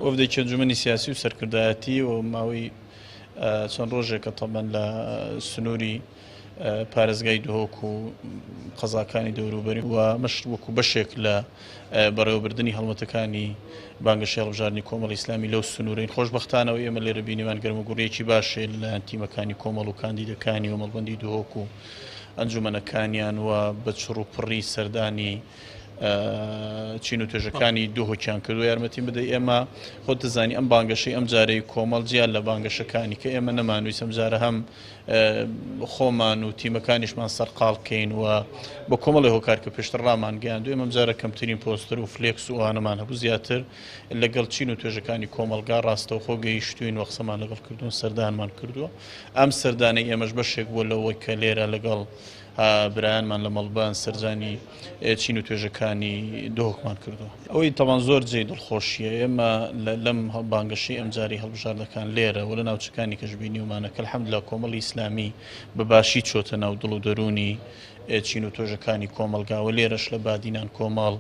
وەفدێکی ئەنجومەنی سیاسی و سەرکردایەتی و ماوەی چەند ڕۆژێکە تەبەن لە سنووری پارێزگای دهۆک و قەزاکانی دەوروبەری و مەش وەکو بەشێک لە بەڕێوەبردنی هەڵمەتەکانی بانگەشەی هەڵبژاردنی کۆمەڵی ئیسلامی لەو سنوورەین. خۆشبەختانەوە ئێمە لێرە بینیمان گەرموگوڕییەکی باش هەیە لەلایەن تیمەکانی کۆمەڵ و کاندیدەکانی و مەڵبەندی دهۆک و ئەنجومەنەکانیان و بە چڕوپڕی سەردانی چین و توێژەکانی دهۆکیان کردووە. یارمەتیم بدەی ئێمە خۆت دەزانی ئەم بانگەشەی ئەم جارەی کۆمەڵ جیا لە بانگەشەکانی کە ئێمە نەمانویست ئەم جارە هەم خۆمان و تیمەکانیشمان سەرقاڵ کەین و بە کۆمەڵی هۆکار کە پێشتر ڕامانگەیاند و ئێمە جارە کەمترین پۆستەر و فلێکس و ئەوانەمان هەبوو زیاتر لەگەڵ چین و توێژەکانی کۆمەڵگا ڕاستەوخۆ گەیشتوین و قسەمان لەگەڵ کردوون سەردانمان کردووە ئەم سەردانەی ئێمەش بەشێک بووە لەوەی کە لێرە لەگەڵ برایانمان لە مەڵبەند سەرجانی چین و توێژەکانی دهۆکمان کردووە. ئەوەی تەبان زۆر جێی دڵخۆشییە ئێمە لەم بانگەشەی ئەمجارەی هەڵبژاردنەکان لێرە و لە ناوچەکانی کەش بینیومانە کە الحمدللە کۆمەڵی ئیسلامی بە باشی چۆتە ناو دڵ و دەروونی چین و توێژەکانی کۆمەڵگا و لێرەش لە بادینان کۆمەڵ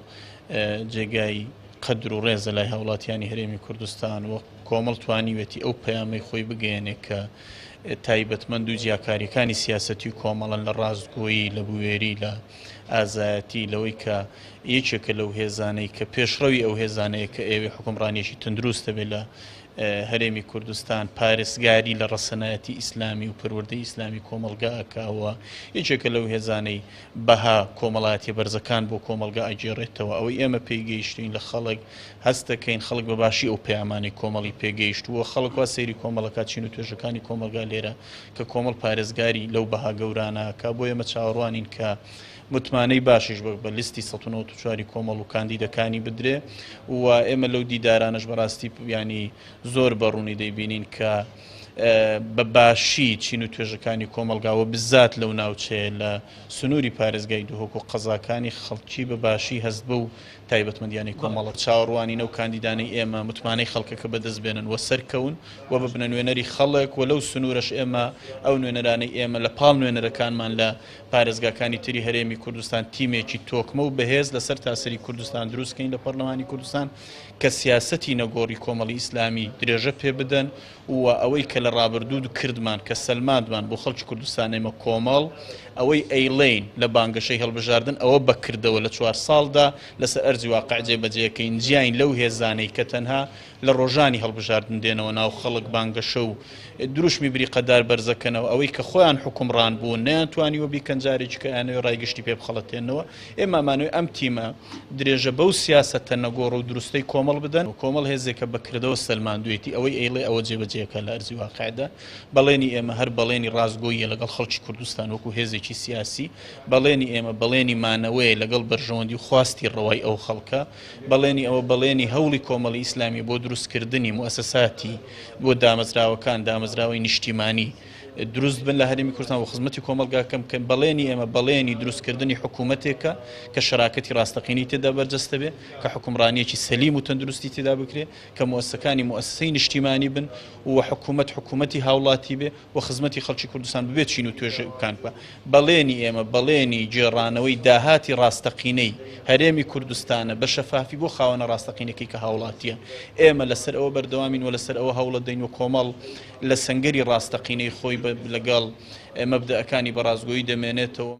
جێگای قەدر و ڕێزە لای هاوڵاتیانی هەرێمی کوردستان و کۆمەڵ توانیوێتی ئەو پەیامەی خۆی بگەیەنێ کە تایبەتمەند و جیاکاریەکانی سیاسەتی کۆمەڵن لە ڕاستگۆیی، لە بوێری، لە ئازایەتی، لەوەی کە یەکێکە لەو هێزانەی کە پێشڕەوی ئەو هێزانەیە کە ئەیەوێ حوکمڕانیەکی تەندروست هەبێ لە هەرێمی کوردستان، پارێزگاری لە ڕەسەنایەتی ئیسلامی و پەروەردەی ئیسلامی کۆمەڵگا ئەکا و یەکێکە لەو هێزانەی بەها کۆمەڵایەتیە بەرزەکان بۆ کۆمەڵگا ئەگێڕێتەوە. ئەوەی ئێمە پێی گەیشتوین لە خەڵک هەست دەکەین خەڵک بە باشی ئەو پەیامانەی کۆمەڵی پێ گەیشتووە، خەڵک وا سەیری کۆمەڵ ئەکات، چین و توێژەکانی کۆمەڵگا لێرە کە کۆمەڵ پارێزگاری لەو بەها گەورانە ئەکا، بۆیە ئێمە چاوەڕوانین کە متمانەی باشیش بە لیستی 194 ی کۆمەڵ و کاندیدەکانی بدرێ و ئێمە لەو دیدارانەش بەڕاستی یانی زۆر بە ڕوونی دەیبینین کە بە باشی چین و توێژەکانی کۆمەڵگا و بزات لەو ناوچەیە لە سنووری پارێزگای دهۆک و قەزاکانی خەڵکی بە باشی هەست بەو تایبەتمەندیانەی کۆمەڵە چاوەڕوانین ئەو کاندیدانەی ئێمە متمانەی خەڵکەکە بەدەست بێنن و سەرکەون و ببنە نوێنەری خەڵک و لەو سنوورەش ئێمە ئەو نوێنەرانەی ئێمە لە پاڵ نوێنەرەکانمان لە پارێزگاکانی تری هەرێمی کوردستان تیمێکی تۆکمە و بەهێز لە سەرتاسەری کوردستان دروست کەین لە پەرلەمانی کوردستان کە سیاسەتی نەگۆڕی کۆمەڵی ئیسلامی درێژە پێ بدەن و ئەوەی کە لە ڕابردوو کردمان کە سەلماندمان بۆ خەڵکی کوردستان ئێمە کۆمەڵ ئەوەی ئەیڵێین لە بانگەشەی هەڵبژاردن ئەوە بە کردەوە لە چوارساڵدا لەسەر ئەرزی واقع جێبەجێکەین جیاین لەو هێزانەی کە تەنها لە ڕۆژانی هەڵبژاردن دێنەوە ناو خەڵک بانگەشە و دروشمی بریقەدار بەرزەکەنەوە ئەوەی کە خۆیان حوکمڕان بوون نەیانتوانیوە بیکەن جارێکی کە ئەیانەوێ ڕای گشتی پێ بخەڵەتێننەوە ئێمە ئەمانەوێ ئەم تیمە درێژە بەو سیاسەتە نەگۆڕ و دروستەی کۆمەڵ بدەن. کۆمەڵ هێزێکە بە کردەوە سەلماندوویەتی ئەوەی ئەیڵێ ئەوە جێبەجێکا لە ئەرزی واقعدا. بەڵێنی ئێمە هەر بەڵێنی ڕاستگۆییە لەگەڵ خەڵکی کوردستان وەکو هێزێکی سیاسی. بەڵێنی ئێمە بەڵێنی مانەوەیە لەگەڵ بەرژەوەندی و خواستی ڕەوای ئەو خەڵکە. بەڵێنی ئەوە بەڵێنی هەوڵی کۆمەڵی ئیسلامیە بۆ دروستکردنی موئەسەساتی بۆ دامەزراوەکان، دامەزراوەی نیشتیمانی. دروست بن لە هەرێمی کوردستان و خزمەتی کۆمەڵگاکەم بکەن، بەڵێنی ئێمە بەڵێنی دروستکردنی حکوومەتێکە کە شەراکەتی ڕاستەقینەی تێدا بەرجەستە بێ، کە حوکمڕانییەکی سەلیم و تەندروستی تێدا بکرێ، کە موئەسسەکانی موئەسسەی نیشتیمانی بن و حکوومەت حکوومەتی هاوڵاتی بێ و خزمەتی خەڵکی کوردستان ببێ چین و توێژەکان بکا. بەڵێنی ئێمە بەڵێنی گێڕانەوەی داهاتی ڕاستەقینەی هەرێمی کوردستانە بە شەفافی بۆ خاوەنە ڕاستەقینەکەی کە هاوڵاتییە. ئێمە لەسەر ئەوە بەردەوامین و لەسەر ئەوە هەوڵەدەین و کۆمەڵ لە سەنگەری ڕاستەقینەی خۆی لەگەڵ مەبدەئەکانی بە ڕاستگۆیی دەمێنێتەوە.